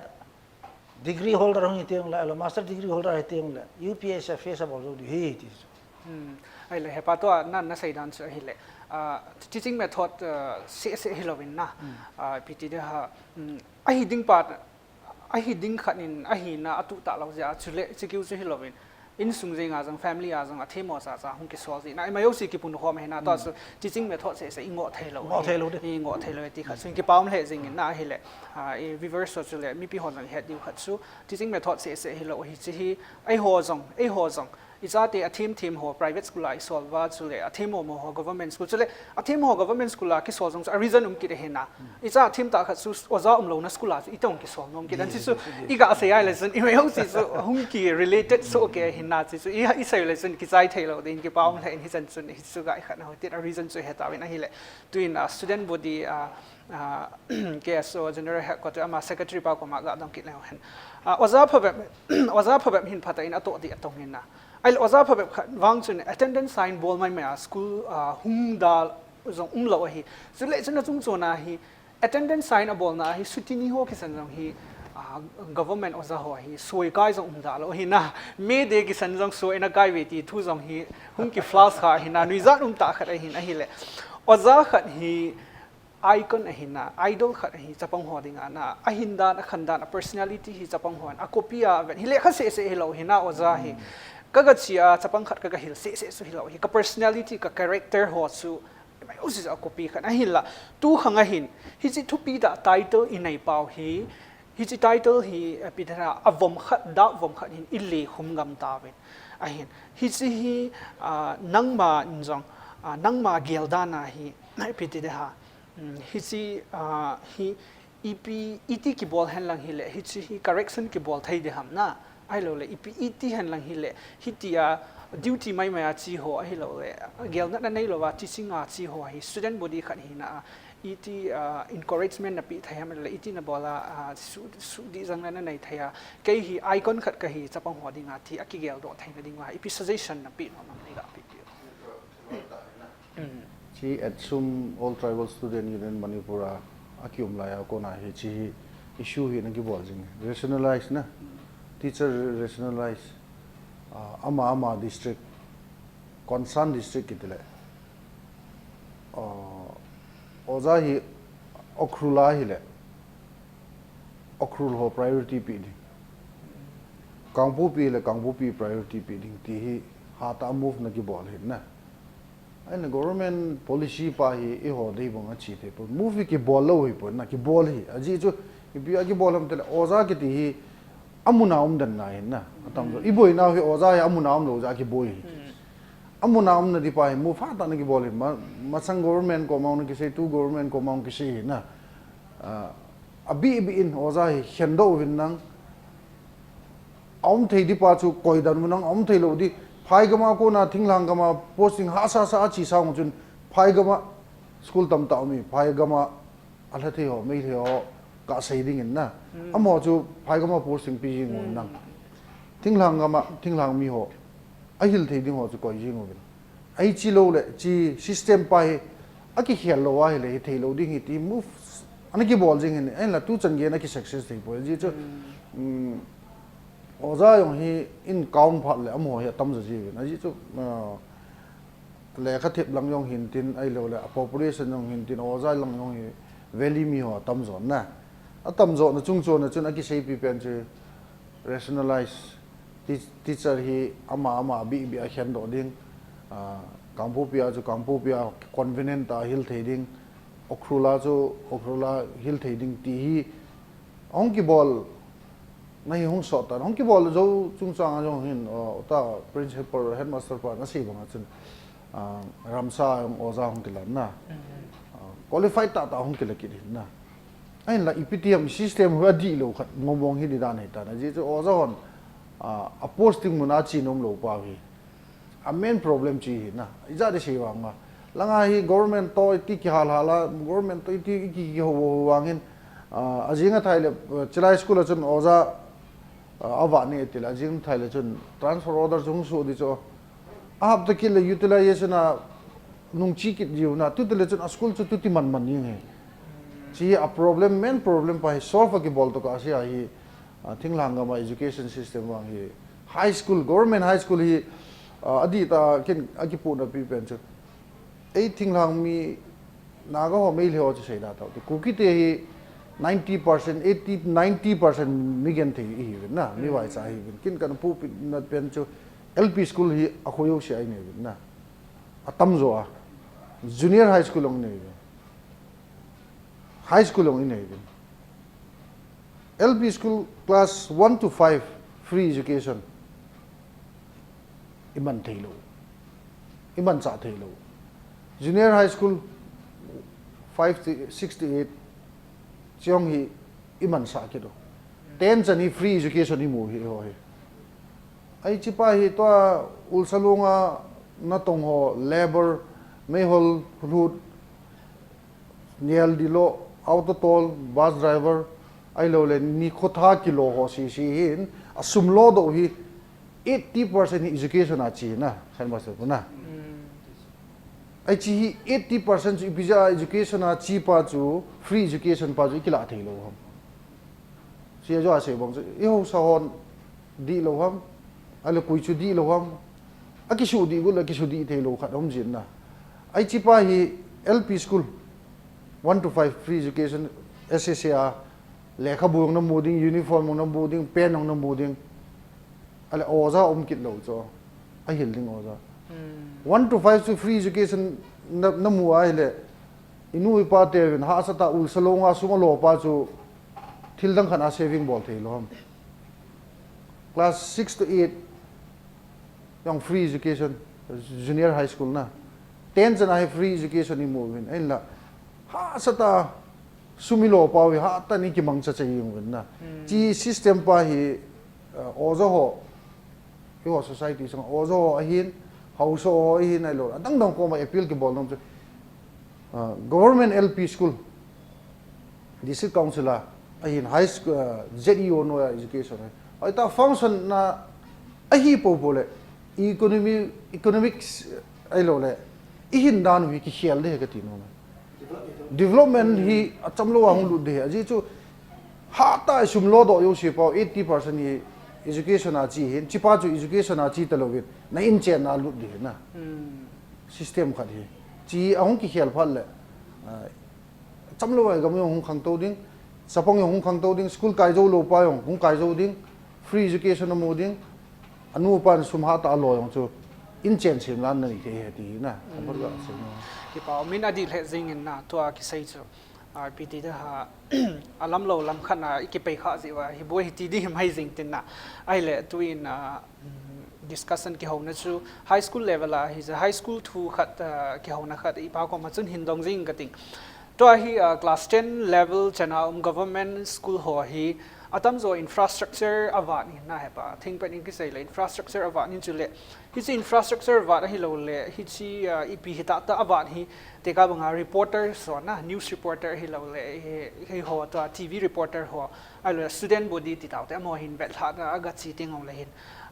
degree holder hung hi teng le, master degree holder hi teng le, U P S C face a bol jou di hi ti chu. Hmm. Ahile, hepa toh a, na, na sei dan chu ahile. Ah, teaching method, ah, seh seh hilouvin na. Hmm. Ah, ipi ti di ham, hmm, ahi ding pa, ahi ding khat in, ahina atuh talou jeh a, chule, hiche kiu chu hilouvin. Insung jenga jong, family a jong, athem mo cha cha, hung kisol jeh na. Ima jouse kipunkhom ahi na, toh chu, teaching method seh seh, i ngoh thei lou. Ngoh thei lou di. I ngoh thei lou ti khat. Chu kipa um lheh jeng in na ahile. Ah, i viewers ho chule, mipi ho jong het diu khat chu. Teaching method seh seh hilou, hiche hi, eiho jong, eiho jong. I chate athem them ho private school a i sol uva chule, athem mo mo ho government school chule, athem ho government school a kisol jong chu a reason um kit ahi na. Hmm. I cha athem tah khat chu oja umlouna school a chu itong kisol nom kit. An ti chu i ga sei a le chun, ima jouse chu hung ki related soh kei ahi na ti chu i, i sei le chun kichai thei lou ding kipa um lheh in hichan chun hichu ga i khat na ho ti a reason chu hetauvin ahile. Tuin, ah, student body, ah, ah, K S O General Headquarter ama secretary pa koma ga dong kit leu hen. Ah, oja phabep, oja phabep hin phatah in atoh di atong in na. Ahile oja phabep khat vang chun attendance sign bol mai mai a school, ah, hung dal jong umlou ahi. Chule chuna chungchona hi attendance sign abolna hi suti ni ho kisan jong hi, ah, government oja ho hi soikai jong umda lou hi na. May Day kisan jong soi na kai ve ti thu jong hi hung ki flash kha hi na, nuijat umtah khat ahin ahile. Oja khat hi icon ahi na, idol khat ahi chapang ho dinga na, ahin dan, akhan dan, a personality hi chapang hon a copy a ven hi lekha seh seh hilou hi na oja hi. Kaga chi a chapang khat kaga hil seh seh chu hilou hi, ka personality, ka character ho chu mai u si a copy khat ahin la. Tu khang ahin, hichi thupi da title i nei pau hi, hichi title hi, eh, pi da avom khat, da vom khat hin i le khum gam ta ven. Ahin, hichi hi, ah, nangma in jong, ah, nangma gel dan a hi, pi ti da ha. Um, hichi, ah, hi, ipi, iti kibol hen lang hile, hichi hi correction kibol thei di ham na. Ahilou le, ipi, iti hen lang hile, hiti a duty mai mai a chi ho, ahilou le, gel na na nei lou a, teaching a chi ho hi, student body khat hi na a, iti, ah, encouragement na pi thei ham le, iti na bol a, ah, su, su di jang na na nei thei a, kei hi icon khat kahi, chapang ho dinga ti, a kigel doh thei na ding a, ipi suggestion na pi nom am nei ga pi pi. Mm. Chi at sum All Tribal Student Union Manipur a, a kium lai a kona hi chi hi issue hi na kibol jing. Rationalize na. Teacher rationalize. Ah, ama ama district, concern district kiti le. Ah, oja hi Ukhrul a hile. Ukhrul ho priority pi ding. Kangpokpi le Kangpokpi priority pi ding ti hi hatah a move na kibol hin na. Ahin government policy pa hi eiho dei bang a chi thei pon. Move hi kibol lou hi pon na, kibol hi. Ajeh chu, ipi a kibol ham tile, oja kiti hi amun a um den ngai hin na. Atam jo. I boina hi oja hi amun a um lou jeh a kiboi hi. Amun a umna di pa hi move hatah na kibol hi. Ma, masang government koma hung kisei, tu government koma hung kisei hi na. Ah, abih bih in oja hi khen doh uvin lang. Aum thei di pa chu koi dan uvin lang, aum thei lou di. Phai gam a kona thinglhang gam a posting hahsa sa a chi sang chun phai gam a school tamtah um hi, phai gam a alha thei ho, Meitei ho kasei ding in na. Amaho chu phai gam a posting pi jing uvin lang. Thinglhang gam a, thinglhang mi ho, ahil thei ding ho chu koi jing uvin. Ahi chi lou le, chi system pa hi, akikhel lou a hile, hi thei lou ding hi ti move, ana kibol jing hin, ahin la tu chan gei in aki success thei poi. Ajeh chu, um, oja jong hi in count phat le, amaho hi atam jo ji uvin. Ajeh chu, ah, lekha thep lang jong hin tin, ahilou le, a population jong hin tin, oja lang jong hi, valley mi ho atam jo na. Atam jo na chung chu na chun akisei pi pen chu, rationalize, tea-, teacher hi ama ama bih bih a khen doh ding, ah, Kangpokpi a chu Kangpokpi a convenient a hil thei ding, Ukhrul a chu Ukhrul a hil thei ding ti hi hung kibol na hi hung sot tan, hung kibol jou chungchang a jong hin, ah, ta principal headmaster pa na sei bang a chun, ah, Ramsa a jong oja hung kilan na, ah, qualified tah tah hung kila kit hin na. Ahin la ipi ti ham system hu adih lou khat ngomong hi di dan hi ta na. Ajeh chu oja hon, ah, a posting mun a chi nom lou pa hi. A main problem chi hi na. Ijat di sei vang a. Langa hi government to iti kihal hal a, government to iti iki ki ho ho vang hin, ah, ajing a thai le, ah, chilai school a chun oja, ah, ava ni iti le, ajing thai le chun transfer order chung su di chu. Ahap ta kit le utilization a nung chi kit jiu na, tu ti le chun a school chu tu ti man man jing hi. Chi a problem, main problem pa hi solve a kibol to ka sia hi, ah, thinglhang gam a education system vang hi. High school, government high school hi, ah, adih ta kin a kipu na pi pen chu. Ei thinglhang mi Naga ho Meitei ho chu sei da tau. Kuki te hi ninety percent, eighty, ninety percent mi gen thei ihi uvin na, mi vai cha ihi uvin. Kin kan pu pi na pen chu L P school hi a khoyo sia i nei uvin na. Atam jo a. Junior high school ong nei uvin. High school ong i nei uvin. L P school class one to five free education. I man thei lou. I man cha thei lou. Junior high school five to, six to eight. Chiong hi i man sa kit u. Ten chan hi free education i mu hi ho hi. Ai chi pa hi tua Ulsalung a natong ho labour, meihol hlut, nial dilo, auto tol, bus driver, ahilou le ni khotha kilo ho si si hin, a sum lo do hi eighty percent hi education a chi na, headmaster pu na. Hiche hi eighty percent chu ipi jeh a education a che pa chu, free education pa chu ikilah thei lou ham. Hiche a jo a sei bang chu, i haosa hon dih lou ham, ahile koi chu dih lou ham, akisuh dih got le kisuh dih thei lou khat um jin na. Hiche pa hi L P school, one to five free education, S S A a, lekhabu jong namu ding, uniform jong namu ding, pen jong namu ding. Ahile oja um kit lou chu, ahil ding oja. Hmm. One to five chu free education na, namu ahile, inu ipa teuvin hahsa tah a ulsa longa sum alo pa chu thil dang khat a saving bol thei lou ham. Class six to eight jong free education, junior high school na. Ten chan a hi free education imu uvin. Ahinla, hahsa tah a sum ilo pa hi hatah in ikimangcha chai jeng uvin na. Hmm. Hiche system pa hi, uh, oja ho, eiho society sunga oja ho ahin, haosa ho ahin ahilou, adang dang koma appeal kibol nom chu, uh, government L P school, district council a, ahin high school, uh, Z E O noiya education a, hoitah function na ahi popo le, economy, economics ahilou le, ihin dan u hi kikhel ding ahi kati nom e. Development hi achamlou a hung lut ding ahi. Ajeh chu hatah a isum lodoh jouse pa eighty percent hi education a che ahin, hiche pa chu education a che talouvin, na inchen a lut ding ahi na. Hmm. System khat hi. Hiche ahung kikhel phat le, ah, achamlou a igam jong hung khangtou ding, chapang jong hung khangtou ding, school kai jou lou pa jong hung kai jou ding, free education amu ding, anu apan sum hatah a lo jong chu inchen sem lan anei thei ahi ti na. Hmm. Kipa umin, adih lheh jeng in na, tua kisei chu. R P T te ha, alam lou lam khat na ikipei kha jeh uva, hi boi hi ti ding himai jing tin na. Ahile tuin, ah, mm, discussion kihouna chu high school level a hi jeh, high school thu khat, ah, kihouna khat ipa koma chun hin dong jing kating. Tua hi, ah, class ten level chan a um government school ho hi atamjo infrastructure avat in na hepa. Thingpet in kisei le infrastructure avat in chule. Hiche infrastructure vat ahilou le, hiche, ah, ipi hitah tah avat hi, tekah banga reporter ho na, news reporter ahilou le, hi, hiho tua T V reporter ho, ahilou le student body ti taote, amaho hin vetlhahna a gache teng uleh hin,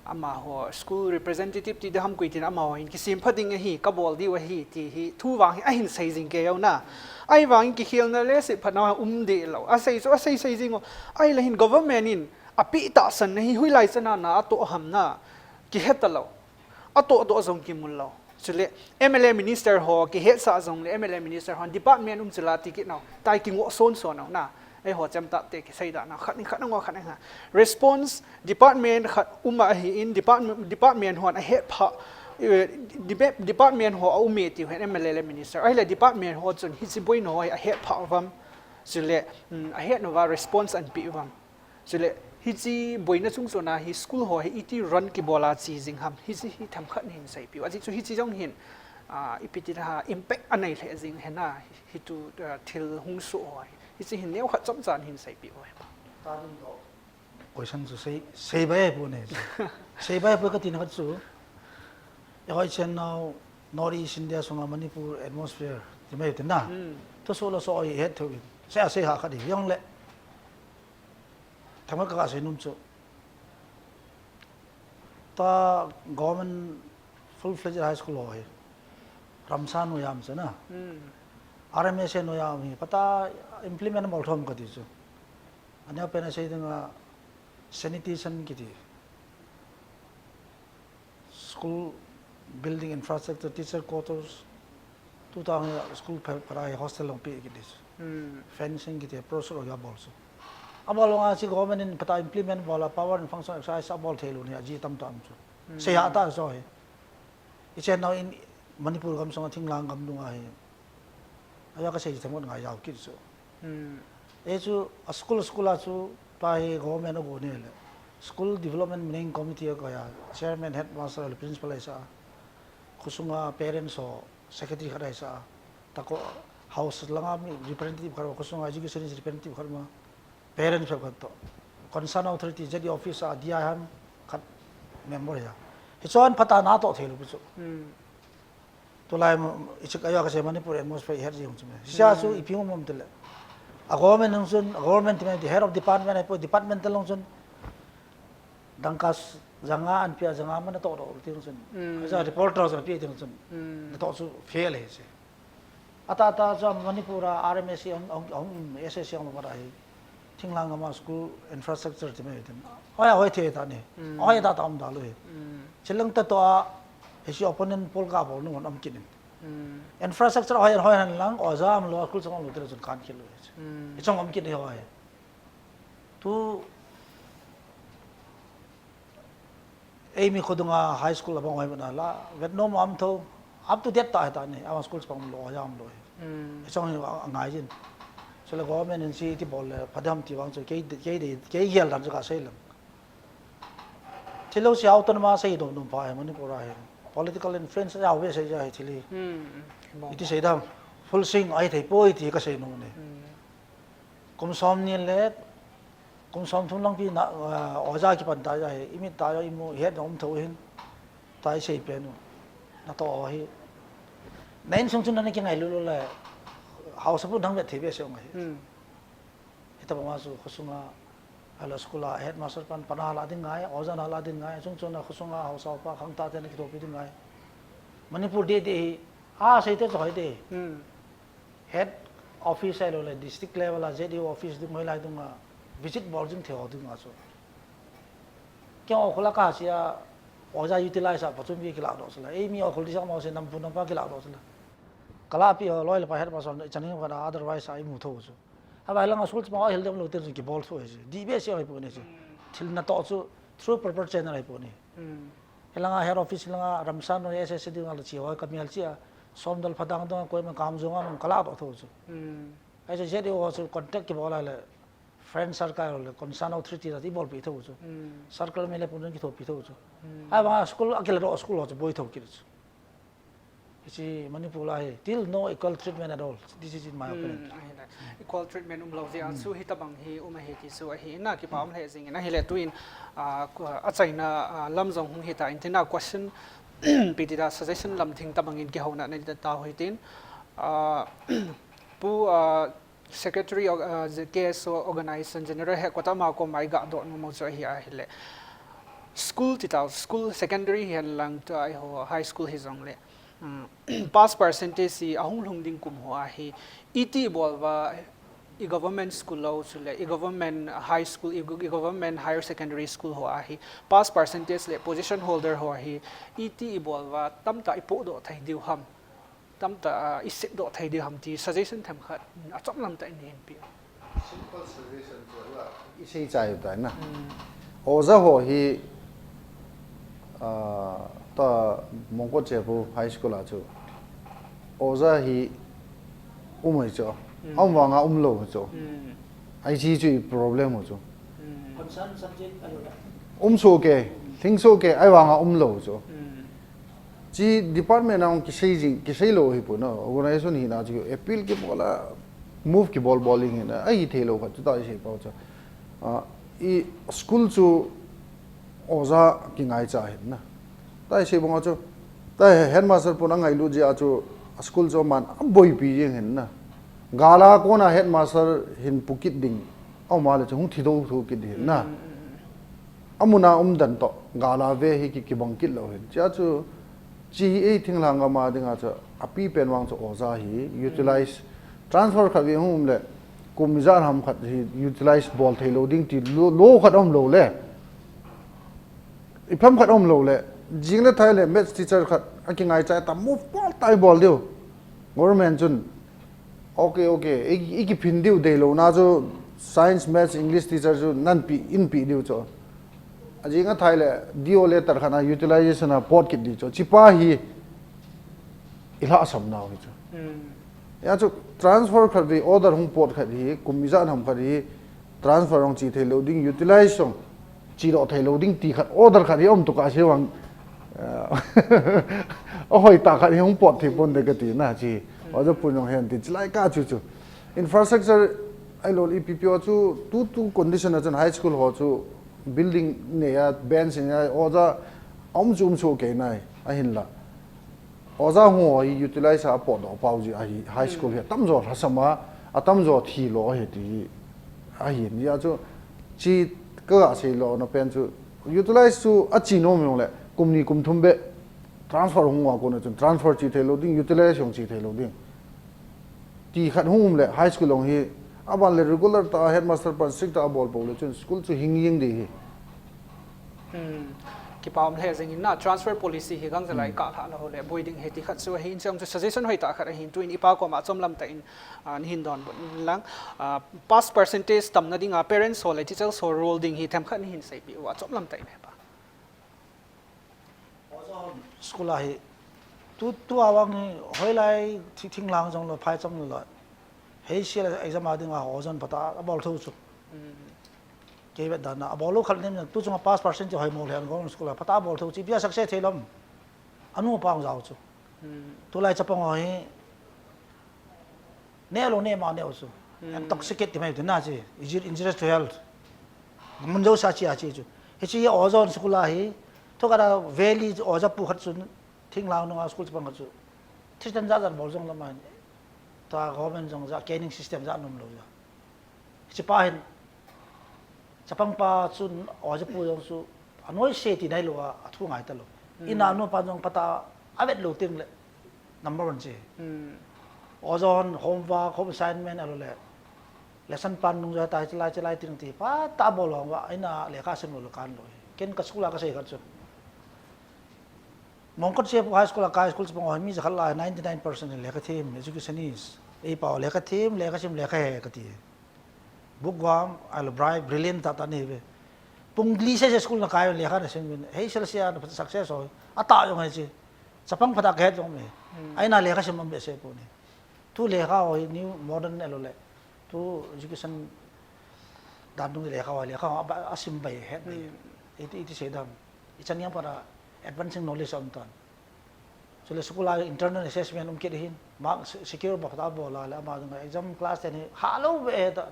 amaho school representative ti ding ham koi tin amaho hin kisem pha ding ahi, kabol diu ahi, ti hi, thu vang hi ahin sei jing kei u na. Ahivangin kikhelna le sehphatna um deh lou. Asei chu, asei sei jing u. Ahile hin government in apeh tahsanna hi hoilai chan a na atoh ham na, kihe talou. Atohdoh jong kimu lou. Chule M L A minister ho kihetsah jongle M L A minister hon department um chula ti kit nau. Tai kingoh son son nau na. Eiho chemtah te kisei dan nau. Khat in khat a ngo khat in khat. Response department khat um ahin department, department hon ahet pha, eh, dep-, department ho a um e tiu hen M L A le minister. Ahile department ho chun hiche boina ho hi ahet pha uvam. Chule, mm, ahet nauva response anapeh uvam. Chule, hiche boina chungchon a hi school ho hi iti run kibol a che jing ham, hiche hi themkhat nahin seipeh u. Ajeh chu hiche jong hin, ah, ipi ti ham, impact anei lheh jing ahi na, hitu, ah, thil hung soh ho hi. Hiche hin neokhat chomcha nahin seipeh u. Question chu sei, seibai poi ne. Seibai poi kati na khat chu. Eiho chen nau, North East India sunga Manipur atmosphere ti mai u tin na. Hmm. Thusoh le soh hi het thei uvin. Sei a sei ha khat hi jongle. Themkhat ka seinom chu, tua government full-fledged high school ho hi Ramsar noiya um chu na. Hmm. R M S A noiya um hi, phatah a implement bol thom kati chu. Aneo pen a sei dinga sanitation kiti. School building infrastructure, teacher quarters, tuta hi school pha-, phatah a hi hostel jong pe kit ding chu. Hmm. Fencing kiti, process ho abol chu. Abol vanga chu government in phatah a implement bol a, power and function exercise abol thei lou ahi, ji tamtah um chu. Hmm. Sei ha tah chu hi. Ichen nau in Manipur gamsunga thinglhang gam dunga hi. Aja kasei chu themkhat ngai jao kit chu. Hmm. Hichu a school, school a chu tua hi government agon le. School Development Managing Committee a koi a, chairman, headmaster le principal ahisah a. Khosunga parents ho secretary khat ahisah a. Tua kho house langa mi representative khat, khosunga education representative khat ma. Parents khat toh. Concerned authority, Z E O office a D I ham khat member ahi. Hichun phatah a natoh thei lou pi chu. Hmm. Tulai ma, ichik ajo kasei Manipur atmosphere ihet jing chu me. Hiche a chu, hmm, ipi um um tile. A government hung chun, a government ti me ti head of department ahipoi, department te hung chun. Dangka s-, Janga an pia, janga mana toh doh ting chun. Hmm. Aja reporter jong pia ting chun. Hmm. Natoh chu fail ahi chu. Ata ta chu Manipur a R M S C ang, ang, ang S S C ang lo ba hi. Thinglhang gam a school infrastructure ti mai tin. Oi, oi thei ta ni. Hmm. Oi ta ta um da lo hi. Hmm. Chilang ta to a, hi si opponent pol ka bol nu am kin. Hmm. Infrastructure oi, oi han lang, oja am lo, school chang lo ti chun kan khel lo hi. Hmm. I chang am kin hi oi. Tu Eimi khodunga high school abang hoi mana la, vetnom am tho, up to date ta heta ni, ama school chapang lo, jam lo. Hmm. Chong hi a ngai jin. Chule government in si ti bol le, phadam ti vang chu, kei, kei de, kei gel dan chu ka sei lem. Thilo si autonomous sei dom dom pha he, Manipur a he. Political influence ya ve sei ja he thili. Hmm. Iti sei dam, full swing ai thei poi ti ka sei nom ni. Hmm. Kum som ni le, kum som thum lang pi na, eh, oja kipan ta ja hi, imit ta ja imu, het na um tho hin, ta i sei pen u. Natoh hi. Na insung chun na ki ngailu le, hausa pu dang vet thei be se ngai. Hmm. Hita ba ma su khosunga, hala school a headmaster pan pana la ding ngai, oja na la ding ngai, chung chung na khosunga hausa pa khang ta te na ki topi ding ngai. Manipur de de hi, a sei te choi de. Hmm. Head office ahilou le district level a Z D O office ding hoilai dunga visit bol jing thei ho dinga chu. Kei Ukhrul a ka sia oja utilize a pachun vi kila do sila. Ei mi Ukhrul disa mo se nam pu nam pa kila do sila. Kala pi ho loi le pa headmaster chaning pa na otherwise a imu tho chu. Aba lang a school ma hil dem lo te chu kibol tho chu. Di be se ai pu ne chu. Thil natoh chu through proper channel ai pu ne. Hmm. Hilanga head office langa ramsan no S S D nga la chi hoi ka mial chi a. Somdal phadang dong koi ma kam jong a nung kala do tho chu. Hmm. Ai chu Z D O chu contact kibol a le friend circle le concern authority la ti bol pi tho chu. Hmm. Circle mi le pun ki tho pi tho chu. Hmm. Ai ba school a kila do school ho chu boi tho ki chu. Hichi Manipur la hi, till no equal treatment at all. This is in my opinion. Hmm, ahi la. Equal treatment um lo jeh a chu hitabang hi um ahi ti chu ahi na kipa um le jing in ahi le tuin, ah, ku-, a China, ah, lam jong hung hita in tina question pi ti da suggestion lam thing tabang in kihouna na ta hoi tin, ah, pu, ah, Secretary of, uh, the K S O Organization General Headquarter ma koma i ga doh nom u chu ahi ahile. School ti tau, school secondary hi hen lang tua eiho high school hi jong le. Um, pass percentage hi ahung lhung ding kum ho ahi. Iti bol uva i government school ho chule, i government high school, i go-, i government higher secondary school ho ahi. Pass percentage le position holder ho ahi. Iti i bol uva tamtah i podoh thei diu ham. Tamtah, ah, i setdoh thei diu ham ti suggestion themkhat, mm, achom lam tah in hin pe. Simple suggestion chu la, i sei chai u tai na. Mm. Oja ho hi, ah, ta Mongkot Chepu High School a chu. Oja hi um ai chu. Mm. Um vanga um lou chu. Mm. Ai chi chu i problem u chu. Mm. Concern subject a lo da. Um so ke, thing so ke, ai vanga um lou chu. Mm. Chi department a hung kisei jing, kisei lou hi pu na, organization hina chu appeal kibol a, move kibol bol ding hina, ahi thei lou khat chu ta i sei pau chu. Ah, i school chu oja kingaicha hin na. Ta i sei bang chu, ta headmaster pun angailut jeh a chu, a school chu aman aboipi jing hin na. Gal a kona headmaster hin pukit ding, aum a le chu hung thi do tho kit ding hin na. Mm, mm, mm. Amun a um dan toh, gal a ve hi ki, kibang kit lou hin. Chia chu, chi hi ei thinglhang gam a dinga chu, api pen vang chu oja hi, utilize, transfer khat ve hung um le, kum ijat ham khat hi utilize bol thei lou ding ti lo, lo khat um lou le. I pham khat um lou le, jing le thai le, maths teacher khat, akingaicha ta move bol tai bol diu. Government chun, Ok, ok. I, i kiphin diu deilouna chu science, maths, English teacher chu nanpi, inpi diu chu. Ajing athai le D O letter khat a utilization a pot kit di chu. Chipa hi i lhahsam nau hi chu. Hmm. Hia chu transfer khat vei order hung pot khat hi, kum ijat ham khat hi, transfer hung chi thei lou ding, utilize hung chi doh thei lou ding ti khat, order khat hi um tuk a si vang, eh, ahoi tah khat hi hung pot thei pon de ka ti na chi. Hmm. Order pun jong hen ti, chilai ka chu chu. Infrastructure ahilou le ipi pi ho chu, tu, tu condition a chun high school ho chu building nei a, bench nei a, oja um chu um chu kei nai, ahin la. Oja ho hi utilize a pot doh pau ji ahi, high school hi, hmm, atamjo lhasam a, atamjo thi lo ahi ti ahi, hia chu chi ka ga sei lona pen chu Utilize chu achi nom jongle, kum ni kum thum beh transfer hung uva kona chun transfer chi thei lou ding, utilize jong chi thei lou ding. Ti khat hung um le, high school jong hi, aban le regular tah a headmaster pan strict tah a abol pou le chun school chu hing jeng ding ahi. Hmm. Kipa um lheh jeng in na, transfer policy hi gangtah lai, hmm, kalha lou le, boi ding ahi ti khat chu ahin, chang chu suggestion hoitah khat ahin, tuin ipa koma chomlam tah in, ah, nahin donbut in lang, ah, pass percentage tamna dinga parents ho le teachers ho role ding hi themkhat nahin seipeh uva, chomlam tah in hepa. School a hi, tu, tu a vang hi, hoilai thi-, thinglang jong lou, phaicham lou lou. Hei sia le exam a dinga ojon phatah a bol thou chu. Hmm. Kei vet dan a, abol lou khat nem, tu chunga pass percent chu hoimo lheh an government school a phatah a bol thou chu, ipi a success thei lou ham. Anu pa jao chu. Hmm. Tulai chapang ho hi, neh lou, neh ma neh u chu. Hmm. Intoxicate ti mai tu na chu. Is it injurious to health? Mun jouse a chi a chi chu. Hiche hi ojon school a hi, thukhat a valley oja pu khat chun, thinglang nunga school chapang khat chu. Treatment jat jat bol jong lou mai. Tua government jong ja, caning system ja nom lou ja. Hiche pa hin, chapang pa chun, oja pu jong chu, anoise ti nailou a, athu ngai talou. Hmm. Ina nu pa jong phatah a, avet lou teng le, number one chu. Hmm. Ojon, homework, home assignment, ahilou le. Lesson plan nung jo tai, chilai, chilai ting ti, phatah a bol lou va, ina lekha sim lou le kan lou. Ken ka school a ka sei khat chu. Mongkot Sepu High School a kai school chapang ho hi mi jakhat lai ninety nine percent lekha them, educationist. Ei pao lekha them, lekha sim, lekha he kati. Bookworm, ahilou bright, brilliant tah tah nahi ve. Pung li sese school na kai lekha na sim ve. Hei sel sia na success ho. Atah jong ahi chu. Chapang phatah a kahet jong me. Hmm. Aina lekha sim um behseh pon ahi. Tu lekha ho hi new modern ahilou le. Tu education dan dung lekha ho, lekha ho a, asim bai het bai. Hmm. Iti, iti sei dam. Ichan yang para advancing knowledge um tan. Chule school a internal assessment um kit hin, mark se-, secure ba phatah a bol a le ama jong exam class ten hi halou ve ta.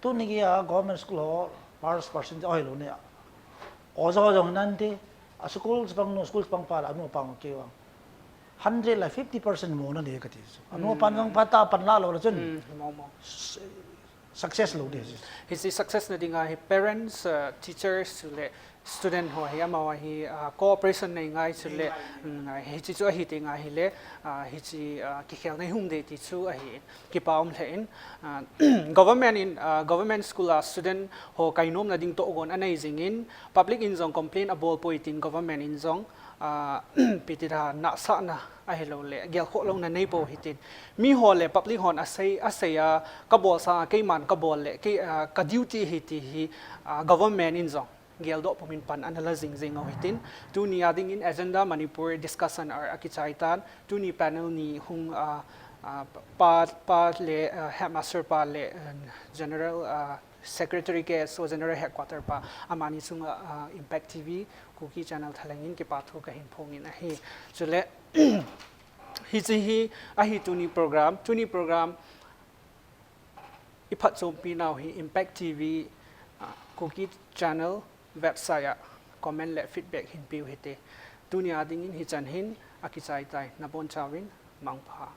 Tuni gei a government school ho, pass percent oi lou ne. Oja jong nan ti, a school chapang nu, school chapang pa le anu pa kei vang. Hundred le fifty percent mo na ne kati chu. Anu pa jong phatah a pan la lou le chun. Hmm, mo, mo. Success lou ding. Hiche success na dinga hi parents, uh, teachers le student ho hi amaho hi, uh, cooperation nei ngai chule, um, hiche chu ahi teng ahile, uh, hiche, uh, kikhel nei hung ding ti chu ahi, kipa um lheh in, uh, government in, uh, government school a student ho kainom na ding tohgon anei jing in, public in jong complain abol poi tin government in jong, ah, ipi ti da nahsahna ahilou le, gelkhoh louna nei pou hitin. Mi ho le public hon asei, asei a, kabol sang a, keiman kabol le, kei, ah, ka duty ahi ti hi, ah, government in jong geldoh pumin pan ana la jing jing u hitin. Tuni a dingin Agenda Manipur discussion hour akichai tan. Tuni panel ni hung, ah, ah, pa, pa le, ah, headmaster pa le, ah, general, ah, Secretary K S O General Headquarter pa, amani chunga, ah, Impact T V, Kuki Channel thalheng in kipa thu kahin phong in ahi. Chule, hiche hi ahi tuni program, tuni program iphatchompi nau hi Impact T V, ah, Kuki Channel website a comment le feedback hin peh u hite. Tuni a dingin hichan hin akichai tai, nabonchauvin mangpha.